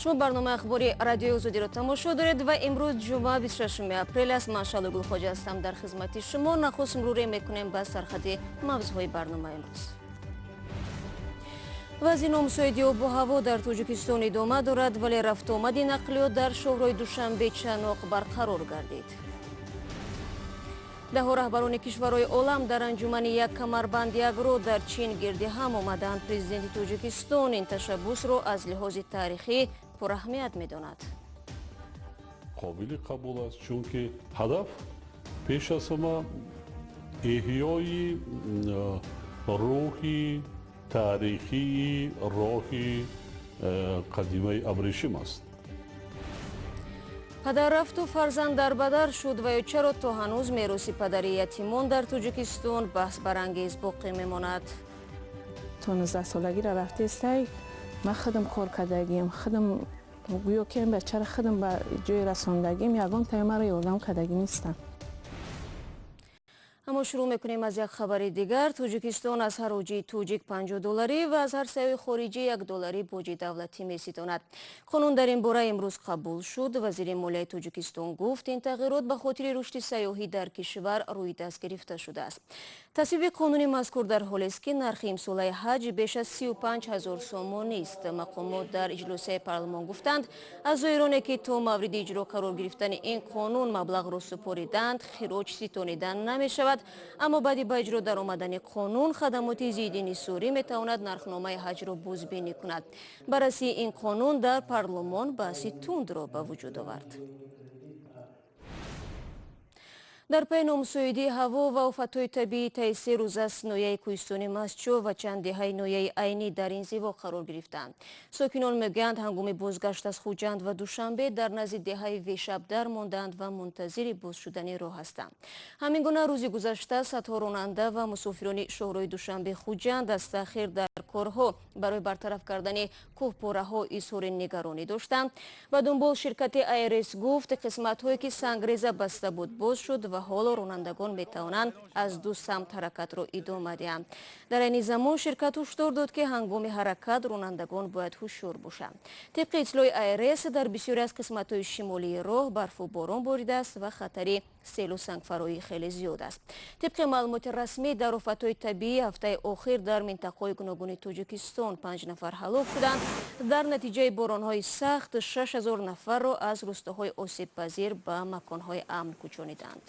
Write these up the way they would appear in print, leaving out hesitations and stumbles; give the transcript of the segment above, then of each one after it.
Шумо барномаи ахбори Радиои Озодиро тамошо доред ва имрӯз ҷумъа, 26 апрел аст. Ман Шаҳло Гулхоҷа ҳастам дар хизмати шумо. Нахуст мурӯре мекунем ба сархати мавзӯъҳои барномаи имрӯз. Вазъи номусоиди обу ҳаво дар Тоҷикистон идома дорад, вале рафтуомади нақлиёт дар шоҳроҳи Душанбе Чаноқ барқарор гардид. Даҳо раҳбарони кишварҳои олам дар анҷумани «Як камарбанд, як роҳ» дар Чин гирди ҳам омаданд. Президенти Тоҷикистон ин ташаббусро аз лиҳози таърихӣ пураҳамият медонад. Қобили қабул аст, чунки ҳадаф пеш аз ҳама эҳёи рӯҳи таърихии роҳи қадимаи абрешим аст. Падар рафту фарзанд дарбадар шуд ва ё чаро то ҳанӯз мероси падари ятимон дар Тоҷикистон баҳсбарангез боқӣ мемонад? То 19 солагиро рафтестай, ман худам кор кардагием, худам гӯё ки ин бачаро худам ба ҷое расондагим, ягон таи маро ёрдам кардагӣ нестам. Аммо шурӯъ мекунем аз як хабари дигар. Тоҷикистон аз ҳар ҳоҷии тоҷик 50 долларӣ ва аз ҳар сайёҳи хориҷӣ 1 долларӣ боҷи давлатӣ меситонад. Қонун дар ин бора имрӯз қабул шуд. Вазири молияи Тоҷикистон гуфт, ин тағйирот ба хотири рушди сайёҳӣ дар кишвар рӯи даст гирифта шудааст. Тасвиби қонуни мазкур дар ҳолест, ки нархи имсолаи ҳаҷ беш аз 35 ҳазор сомонист. Мақомот дар иҷлосияи парлумон гуфтанд, аз зоироне, ки то мавриди иҷро қарор гирифтани ин қонун маблағро супориданд, хироҷ ситонида намешавад. Аммо баъди ба иҷро даромадани қонун хадамоти зидди инҳисорӣ метавонад нархномаи ҳаҷро бозбинӣ кунад. Баррасии ин қонун дар парлумон баҳси тундро ба вуҷуд овард. Дар пайи номусоидии ҳаво ва офатҳои табиӣ таи 3 рӯз аст ноҳияи кӯҳистони Мастчоҳ ва чанд деҳаи ноҳияи Айнӣ дар инзиво қарор гирифтаанд. Сокинон мегӯянд, ҳангоми бозгашт аз Хуҷанд ва Душанбе дар назди деҳаи Вешабдар мондаанд ва мунтазири боз шудани роҳ ҳастанд. Ҳамин гуна рӯзи гузашта садҳо ронанда ва мусофирони шоҳроҳи Душанбе Хуҷанд аз таъхир дар корҳо барои бартараф кардани кӯҳпораҳо изҳори нигаронӣ доштанд. Ба дунбол ширкати АРС гуфт, қисматҳое, ки сангреза баста буд, боз шуд ва ҳоло ронандагон метавонанд аз ду самт ҳаракатро идома диҳанд. Дар айни замон ширкат ҳушдор дод, ки ҳангоми ҳаракат ронандагон бояд ҳушёр бошанд. Тибқи иттилои АРС, дар бисёре аз қисматҳои шимолии роҳ барфу борон боридааст ва хатари селу сангфароӣ хеле зиёд аст. Тибқи маълумоти расмӣ, дар офатҳои табиӣ ҳафтаи охир дар минтақаҳои гуногуни Тоҷикистон панҷ нафар ҳалок шуданд. Дар натиҷаи боронҳои сахт 6000 нафарро аз рӯстоҳои осебпазир ба маконҳои амн кӯчониданд.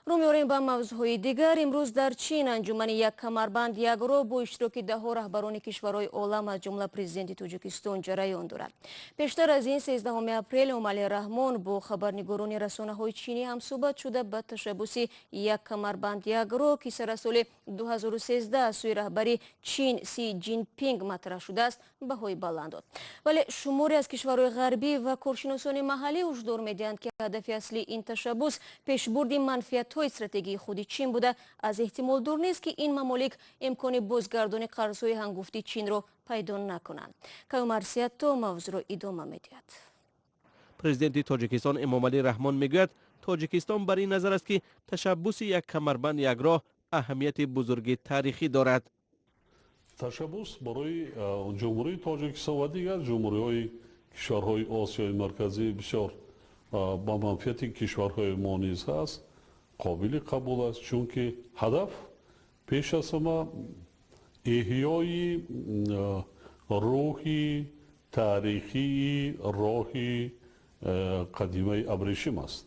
Рӯ меорем ба мавзӯъҳои дигар. Имрӯз дар Чин анҷумани «Як камарбанд, як роҳ» бо иштироки даҳҳо раҳбарони кишварҳои олам, аз ҷумла президенти Тоҷикистон, ҷараён дорад. Пештар аз ин, 13 апрел, Эмомалӣ Раҳмон бо хабарнигорони расонаҳои чинӣ ҳамсӯҳбат шуда, ба ташаббуси «Як камарбанд, як роҳ», ки сара соли 2013 аз сӯи раҳбари Чин Си Ҷинпинг матраҳ шудааст, баҳои баланд дод. Вале шуморе аз кишварҳои ғарбӣ ва коршиносони маҳаллӣ ҳушдор медиҳанд, ки ҳадафи аслии ин ташаббус пешбурди манфиатҳои стратегии худи Чин буда, аз эҳтимол дур нест, ки ин мамолик имкони бозгардони қарзҳои ҳангуфти Чинро пайдо накунанд. Каюмарсиятто мавзӯъро идома медиҳад. Президенти Тоҷикистон Эмомалӣ Раҳмон мегӯяд, Тоҷикистон бар ин назар аст, ки ташаббуси «Як камарбанд, як роҳ» аҳамияти бузурги таърихӣ дорад. Ташаббус барои Ҷумҳурии Тоҷикистон ва дигар ҷумҳуриҳои кишварҳои Осиёи Марказӣ бисёр ба манфиати кишварҳои мо низ ҳаст, қобили қабул аст, чунки ҳадаф пеш аз ҳама эҳёи рӯҳи таърихии роҳи қадимаи абрешим аст,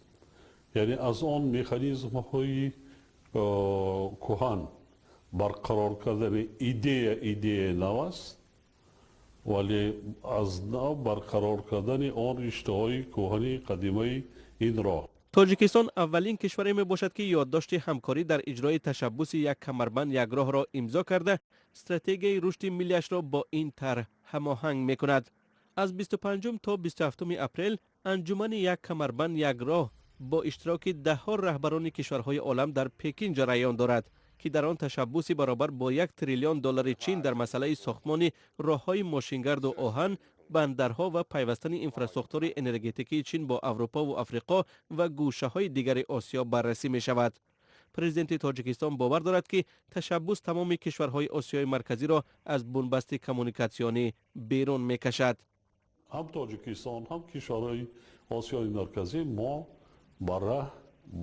яъне аз он механизмҳои кӯҳан барқарор кардани идея. Идея нав аст, вале аз нав барқарор кардани он риштаҳои кӯҳани қадимаи ин роҳ. Тоҷикистон аввалин кишваре мебошад, ки ёддошти ҳамкорӣ дар иҷрои ташаббуси «Як камарбанд, як роҳро» имзо карда, стратегияи рушди миллиашро бо ин тарҳ ҳамоҳанг мекунад. Аз 25 то 27 апрел анҷумани «Як камарбанд, як роҳ» бо иштироки даҳҳо раҳбарони кишварҳои олам дар Пекин ҷараён дорад, ки дар он ташаббуси баробар бо 1 триллион доллари Чин дар масъалаи сохтмони роҳҳои мошингарду оҳан, бандарҳо ва пайвастани инфрасохтори энергетикии Чин бо Аврупову Африқо ва гӯшаҳои дигари Осиё баррасӣ мешавад. Президенти Тоҷикистон бовар дорад, ки ташаббус тамоми кишварҳои Осиёи Марказиро аз бунбасти коммуникатсионӣ берун мекашад. Ҳам Тоҷикистон, ҳам кишварҳои Осиёи Марказӣ мо ба раҳ,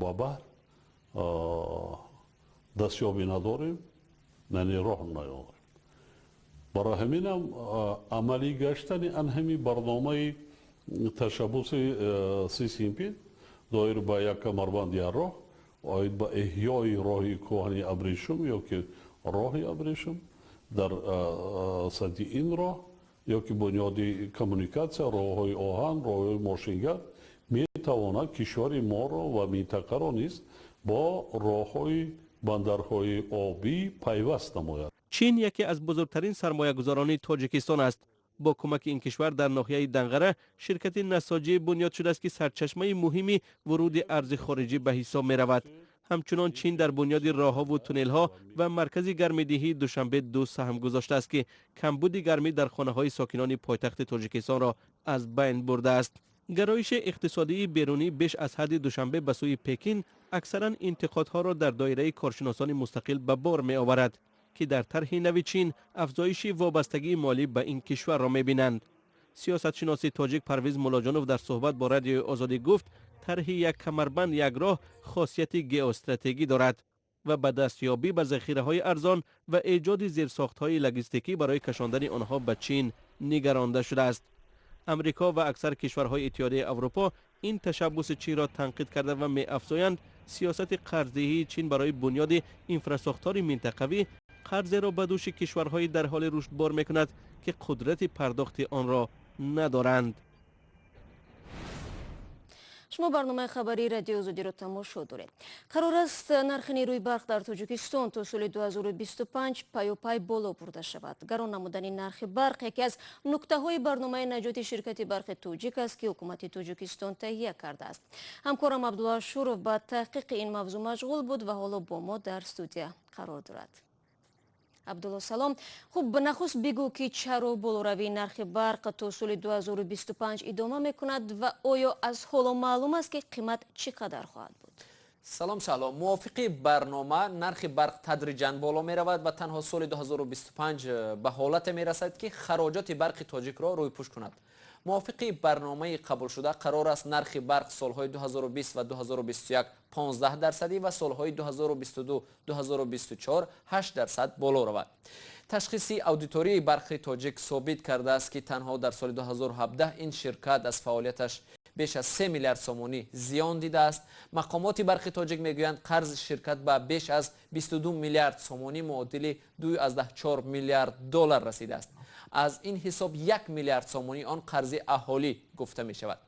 ба баҳр дастёбӣ надорем, яъне роҳ надорем. Барои ҳаминам амалӣ гаштани ан ҳамин барномаи ташаббуси Си Сзинпин доир ба як камарбанд, як роҳ, оид ба эҳёи роҳи кӯҳани абрешум ё ки роҳи абрешум, дар сатҳи ин роҳ ё ки бунёди коммуникатсия, роҳҳои оҳан, роҳҳои мошингард метавонад кишвари моро ва минтақаро низ бо роҳҳои бандарҳои обӣ пайваст намояд. Чин яке аз бузургтарин сармоягузорони Тоҷикистон аст. Бо кӯмаки ин кишвар дар ноҳияи Данғара ширкати насоҷӣ бунёд шудааст, ки сарчашмаи муҳими вуруди арзи хориҷӣ ба ҳисоб меравад. Ҳамчунон Чин дар бунёди роҳҳову туннелҳо ва маркази гармидиҳии Душанбе ду саҳм гузоштааст, ки камбуди гармӣ дар хонаҳои сокинони пойтахти Тоҷикистонро аз байн бурдааст. Гароиши иқтисодии берунӣ беш аз ҳадди Душанбе ба сӯи Пекин аксаран интиқодҳоро дар доираи коршиносони мустақил ба бор меоварад, ки дар тарҳи нави Чин афзоиши вобастагии молӣ ба ин кишварро мебинанд. Сиёсатшиноси тоҷик Парвиз Муллоҷонов дар суҳбат бо Радиои Озодӣ гуфт, тарҳи як камарбанд, як роҳ хосияти геостратегӣ дорад ва ба дастёбӣ ба захираҳои арзон ва эҷоди зерсохтҳои логистикӣ барои кашондани онҳо ба Чин нигаронда шудааст. Амрико ва аксар кишварҳои Иттиҳодияи Аврупо ин ташаббуси Чинро танқид карда ва меафзоянд, сиёсати қарздиҳии Чин барои бунёди инфрасохтори минтақавӣ қарзеро ба дӯши кишварҳои дар ҳоли рушд бор мекунад, ки қудрати пардохти онро надоранд. Шумо барномаи хабарии Радиои Озодиро тамошо доред. Қарор аст, нархи нерӯи барқ дар Тоҷикистон то соли 2025 паёпай боло бурда шавад. Гарон намудани нархи барқ яке аз нуктаҳои барномаи наҷоти ширкати Барқи Тоҷик аст, ки ҳукумати Тоҷикистон таҳия кардааст. Ҳамкорам Абдулло Ашуров ба таҳқиқи ин мавзӯъ машғул буд ва ҳоло бо мо дар студия қарор дорад. Абдулло, салом. Хуб, нахуст бигӯ, ки чаро болоравии нархи барқ то соли 2025 идома мекунад ва оё аз ҳоло маълум аст, ки қимат чӣ қадар хоҳад буд? Салом, Шаҳло. Мувофиқи барнома, нархи барқ тадриҷан боло меравад ва танҳо соли 2025 ба ҳолате мерасад, ки хароҷоти Барқи Тоҷикро рӯйпӯш кунад. Мувофиқи барномаи қабулшуда, қарор аст, нархи барқ солҳои 2020 ва 2021 15 дарсадӣ ва солҳои 2022, 2024 8% боло равад. Ташхиси аудиторияи Барқи Тоҷик собит кардааст, ки танҳо дар соли 2017 ин ширкат аз фаъолияташ беш аз 3 миллиард сомонӣ зиён дидааст. Мақомоти Барқи Тоҷик мегӯянд, қарзи ширкат ба беш аз 22 миллиард сомонӣ, муодили 2,4 миллиард доллар расидааст. Аз ин ҳисоб 1 миллиард сомонӣ он қарзи аҳолӣ гуфта мешавад.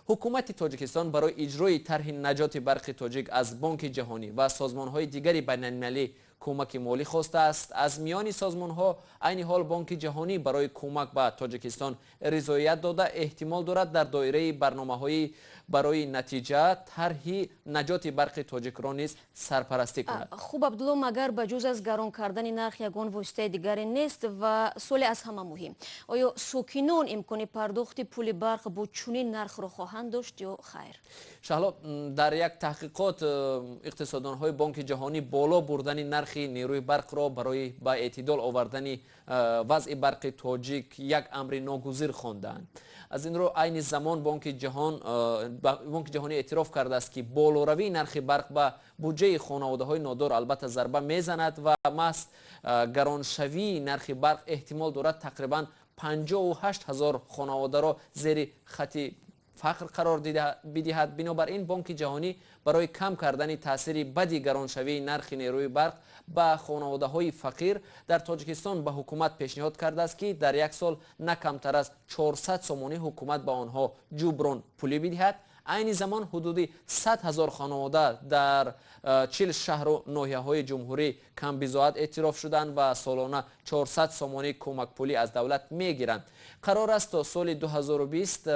Ҳукумати Тоҷикистон барои иҷрои тарҳи наҷоти Барқи Тоҷик аз Бонки Ҷаҳонӣ ва созмонҳои дигари байналмилалӣ кӯмаки молӣ хостааст. Аз миёни созмонҳо айни ҳол Бонки Ҷаҳонӣ барои кӯмак ба Тоҷикистон ризоият дода, эҳтимол дорад, дар доираи барномаҳои барои натиҷа тарҳи наҷоти Барқи Тоҷикро низ сарпарастӣ кунад. Хуб, Абдулло, магар ба ҷуз аз гарон кардани нарх ягон воситаи дигаре нест? Ва суоле аз ҳама муҳим: оё сокинон имкони пардохти пули барқ бо чунин нархро хоҳанд дошт ё хайр? Шаҳло, дар як таҳқиқот иқтисоддонҳои Бонки Ҷаҳонӣ боло бурдани нархи нерӯи барқро барои ба эътидол овардани вазъи Барқи Тоҷик як амри ногузир хондаанд. Аз ин рӯ, айни замон Бонки Ҷаҳонӣ эътироф кардааст, ки болоравии нархи барқ ба буҷаи хонаводаҳои нодор албатта зарба мезанад ва маҳз гароншавии нархи барқ эҳтимол дорад тақрибан 58 ҳазор хонаводаро зери хати фақр қарор бидиҳад. Бинобар ин, Бонки Ҷаҳонӣ барои кам кардани таъсири бади гароншавии нархи нерӯи барқ ба хонаводаҳои фақир дар Тоҷикистон ба ҳукумат пешниҳод кардааст, ки дар як сол на камтар аз 400 сомонӣ ҳукумат ба онҳо ҷуброн пулӣ бидиҳад. Айни замон ҳудуди 100 ҳазор хонавода дар 40 шаҳру ноҳияҳои ҷумҳурӣ камбизоат эътироф шуданд ва солона 400 сомонӣ кӯмакпулӣ аз давлат мегиранд. Қарор аст, то соли 2020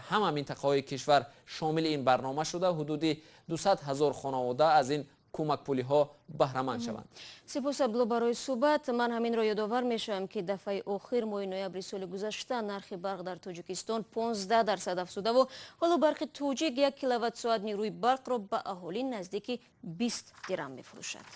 ҳама минтақаҳои кишвар шомили ин барнома шуда, ҳудуди 200 ҳазор хонавода аз ин кӯмакпулиҳо баҳраманд шаванд. Сипос, Абдулло, барои суҳбат. Ман ҳаминро ёдовар мешавам, ки дафъаи охир моҳи ноябри соли гузашта нархи барқ дар Тоҷикистон 15% афзудаву ҳоло Барқи Тоҷик 1 киловатт-соат нерӯи барқро ба аҳолӣ наздики 20 дирам мефурӯшад.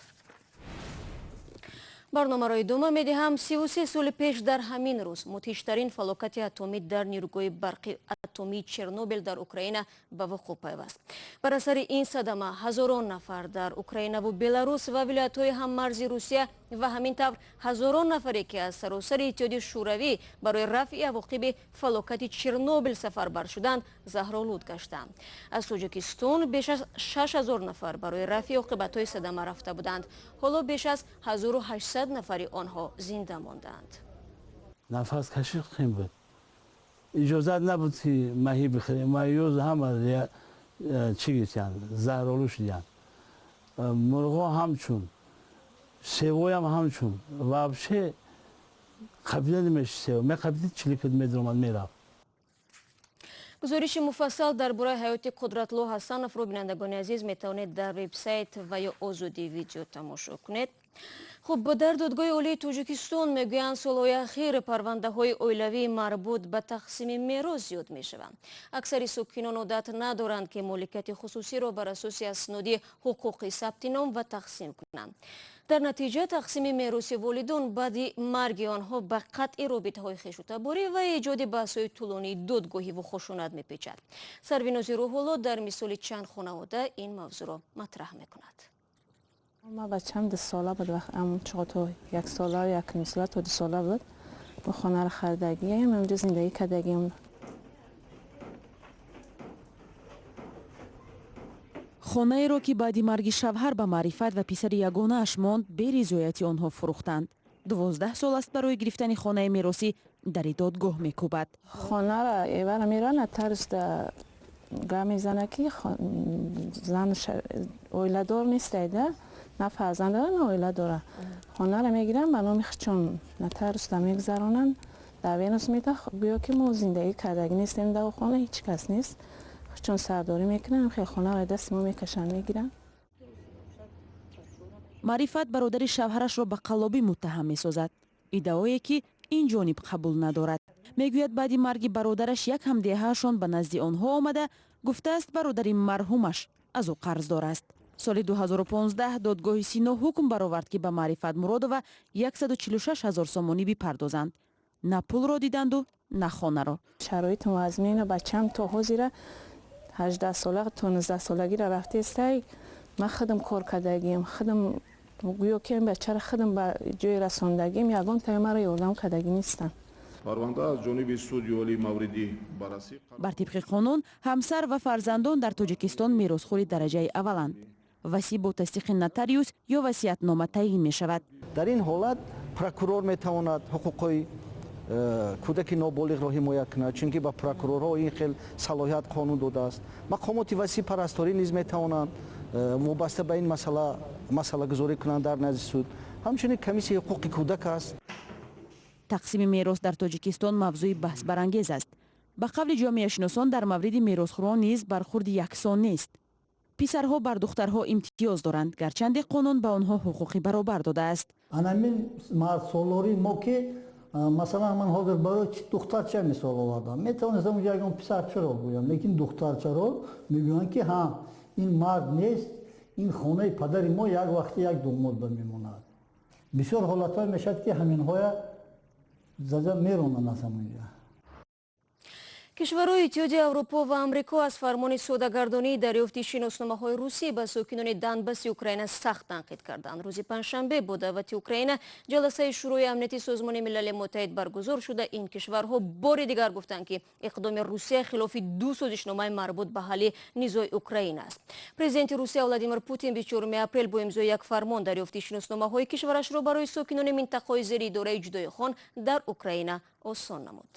Барномаро идома медиҳам. 33 соли пеш дар ҳамин рӯз мудҳиштарин фалокати атомӣ дар нерӯгоҳи барқи атомии Чернобил дар Украина ба вуқӯъ пайваст. Бар асари ин садама ҳазорон нафар дар Украинаву Беларус ва вилоятҳои ҳаммарзи Русия ва ҳамин тавр ҳазорон нафаре, ки аз саросари Иттиҳоди Шӯравӣ барои рафъи авоқиби фалокати Чернобил сафарбар шуданд, заҳролуд гаштанд. Аз Тоҷикистон беш аз 6000 нафар барои рафъи оқибатҳои садама рафта буданд. Ҳоло беш аз 1800 нафари онҳо зинда мондаанд. Нафаскашӣ қин буд, иҷозат набуд, ки маҳӣ бихӯрем. Маҳиё ҳама чӣ гирифтиянд, заҳролуд шудиянд. Мурғо ҳамчун, севоям ҳамчун, вообще қабида намеши. Сево меқабиди, чиликат медиромад, мерафт. Гузориши муфассал дар бораи ҳаёти Қудратлло Ҳасановро, бинандагони азиз, метавонед дар вебсайт ва ё Озодӣ Видео тамошо кунед. Хуб, дар Додгоҳи Олии Тоҷикистон мегӯянд, солҳои ахир парвандаҳои оилавии марбут ба тақсими мерос зиёд мешаванд. Аксари сокинон одат надоранд, ки моликияти хусусиро бар асоси асноди ҳуқуқӣ сабти ном ва тақсим кунанд. Дар натиҷа тақсими мероси волидон баъди марги онҳо ба қатъи робитаҳои хешутаборӣ ва эҷоди баҳсҳои тӯлонии додгоҳиву хушунат мепечад. Сарвинози Рӯҳулло дар мисоли чанд хонавода ин мавзӯъро матраҳ мекунад. Ма бачам 2 сола буд, вақт то 1 сола, 1.5 сола то 2 сола буд, мо хонаро харидагием, онҷо зиндагӣ кардагием. Хонаеро, ки баъди марги шавҳар ба Маърифат ва писари ягонааш монд, беризояти онҳо фурӯхтанд. 12 сол аст, барои гирифтани хонаи меросӣ дари додгоҳ мекӯбад. Хонаро эвара меравад, нотариус гап мезана, ки зан оиладор нестайда, на фарзанд дора, на оила дора. Хонаро мегиранд, ба номи хичон нотариуста мегузаронанд, доверенность медиҳад. Гӯё ки мо зиндагӣ кардагӣ нестем дар хона, ҳеҷ кас нест, хичон сардорӣ мекунанд, хел хонаро дасти мо мекашанд, мегиранд. Маърифат бародари шавҳарашро ба қаллобӣ муттаҳам месозад, иддаое ки ин ҷониб қабул надорад. Мегӯяд, баъди марги бародараш як ҳамдеҳаашон ба назди онҳо омада гуфтааст, бародари марҳумаш аз ӯ қарздор аст. Соли 2015 додгоҳи Сино ҳукм баровард, ки ба Маърифат Муродова 146 ҳазор сомонӣ бипардозанд. На пулро диданду, на хонаро. Шароити вазмина. Бачам то ҳозира 18 сола, то 19 солагиро рафтестай. Ман худам кор кардагием, худам гӯё ки бачаро худам ба ҷое расондагием, ягон тае маро ёрдам кардагӣ нестанд. Парванда аз ҷониби суди олӣ мавриди баррасӣ Бар тибқи қонун, ҳамсар ва фарзандон дар Тоҷикистон меросхӯри дараҷаи авваланд. Васӣ бо тасдиқи нотариус ё васиятнома таъин мешавад. Дар ин ҳолат прокурор метавонад ҳуқуқҳои кӯдаки ноболиғро ҳимоя кунад, чунки ба прокурорҳо ин хел салоҳият қонун додааст. Мақомоти васӣ парасторӣ низ метавонанд вобаста ба ин масъала масъалагузорӣ кунанд дар назди суд. Ҳамчунин комиссияи ҳуқуқи кӯдак аст. Тақсими мерос дар Тоҷикистон мавзӯи баҳсбарангез аст. Ба қавли ҷомеашиносон, дар мавриди меросхӯрон низ бархурди яксон нест. Писарҳо бар духтарҳо имтиёз доранд, гарчанде қонун ба онҳо ҳуқуқи баробар додааст. Анамин мардсолории мо, ки масалан ман ҳозир барои чи духтарча мисол овардам, метавонистам унҷа ягон писарчаро гӯям, лекин духтарчаро мегӯянд, ки ҳа, ин мард нест, ин хонаи падари мо як вақти як домод ба мемонад. Бисёр ҳолатҳое мешавад, ки ҳаминҳоя зада меронанд аз ҳамонҷа. Кишварҳои Иттиҳоди Аврупо ва Амрико аз фармони содагардонии дарёфти шиносномаҳои русӣ ба сокинони Донбасси Украина сахт танқид карданд. Рӯзи панҷшанбе бо даъвати Украина ҷаласаи Шӯрои амнияти Созмони Милали Муттаҳид баргузор шуда, ин кишварҳо бори дигар гуфтанд, ки иқдоми Русия хилофи ду созишномаи марбут ба ҳалли низои Украина аст. Президенти Русия Владимир Путин 24 апрел бо имзои як фармон дарёфти шиносномаҳои кишварашро барои сокинони минтақаҳои зери идораи ҷудоихон дар Украина осон намуд.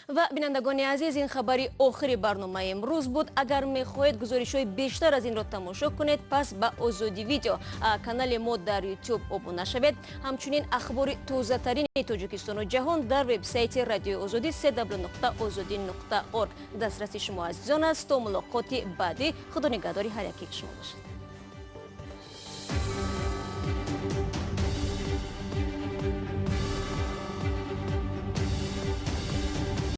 Ва, бинандагони азиз, ин хабари охири барномаи имрӯз буд. Агар мехоҳед гузоришҳои бештар аз инро тамошо кунед, пас ба Озодӣ Видео, канали мо дар Ютуб, обуна шавед. Ҳамчунин ахбори тозатарини Тоҷикистону ҷаҳон дар вебсайти Радиои Озодӣ www.ozodi.org дастраси шумо азизон аст. То мулоқоти баъдӣ, худо нигаҳдори ҳар яки шумо бошад.